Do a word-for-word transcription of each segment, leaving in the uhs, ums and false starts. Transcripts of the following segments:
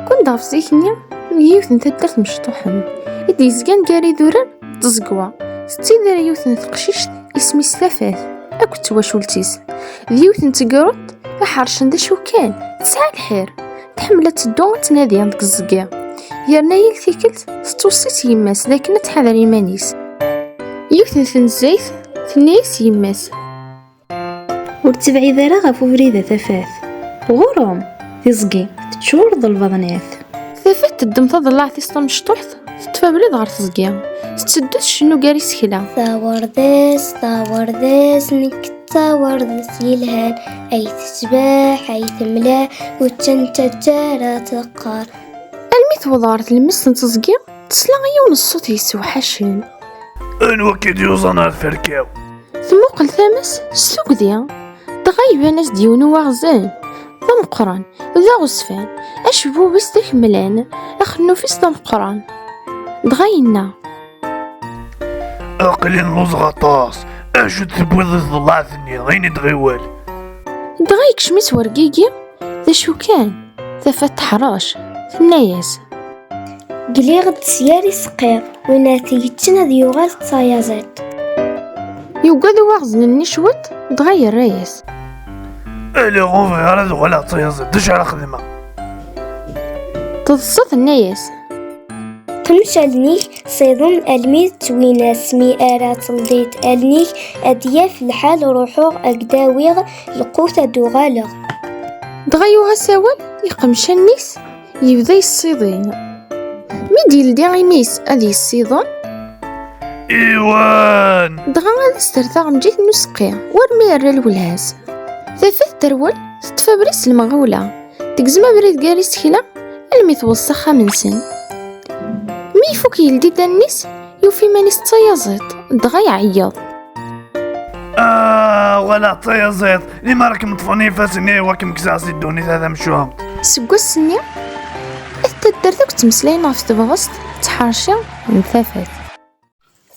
Kkun-d ɣef zik-nni, deg yiwet n taddart mecṭuḥen i d-yezgan gar idurar d tẓegwa, tettidir yiwet n teqcict isem-is Tafat akked twacult-is. D yiwet n tegrudt iḥercen d acu kan, tesɛa lḥir, tḥemmel ad teddu ad tnadi deg ẓẓeggi, yerna yal tikkelt tettweṣṣi-tt yemma-s d akken ad tḥader iman-is. Yiwet n tnezzayt, tenna-yas yemma-s: "Ur ttebɛid ara ɣef ubrid a Tafat. Ɣur-m, tiẓgi teččur d lbaḍnat." Tafat teddem taḍellaɛt-is tamecṭuḥt, teṭṭef abrid ɣer teẓgi, tetteddu tcennu gar isekla. Tawerḍest, tawerḍest, nekk d tawerḍest yelhan, ay tecbeḥ, ay temla, ur tt-nettaǧǧa ara teqqar. Almi tewweḍ ɣer tlemmast n teẓgi, tesla i yiwen n ṣṣut yessewḥacen. "Anwa akka i d-yuẓan ɣer tferka-w?" Temmuqel tama-s s tugdi, dɣa iban-as-d yiwen uwaɣzen d ameqqran, d aɣezfan, acebbub-is d akemlan, axennuf-is d ameqqran. Dɣa yenna: "Aql-i lluẓeɣ aṭas, acu d-tewwiḍ di tḍellaɛt-nni? Ini-d ɣiwel." Dɣa yekcem-itt wergigi, d acu kan, Tafat teḥrec, tenna-yas: "Gliɣ-d s yir iseqqi, win ara t-yeččen ad yuɣal d tayaziḍt." Yugad uwaɣzen-nni cwiṭ, dɣa yerra-yas: "Ala, ur bɣiɣ ara ad uɣaleɣ d tayaziḍt, d acu ara xedmeɣ?" Teḍsa, tenna-yas: "Qmec allen-ik s iḍen almi d twinas, mi ara teldiḍ allen-ik ad d-yaf lḥal, ruḥeɣ ad k-d-awiɣ lqut ad d-uɣaleɣ." Dɣa yuɣ-as awal, iqmec allen-is, yebda yessiḍin. Mi d-yeldi imi-s ad yessiḍen, iwan! Dɣa ad as-terr taɣenǧit n useqqi war mi yerra lwelha-s. Tafat terwel, teṭṭef abrid s lemɣawla, tegzem abrid gar isekla almi tewweḍ s axxam-nsen. Mi ifuk yeldi-d allen-is, yufa iman-is d tayaziḍt, dɣa iɛeyyeḍ. "Ah, wala d tayaziḍt, limer ad kem-ṭṭfen yifassen-iw, ad kem-kkseɣ si ddunit a tamcumt." Seg wass-nni, at taddart akk ttmeslayen ɣef tebɣest d tḥerci n Tafat.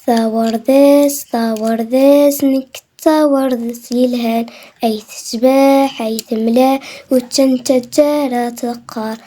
Tawerḍest, tawerḍest, nekk d tawerḍest yelhan, ay tecbeḥ, ay temla, ur tt-nettaǧǧa ara teqqar.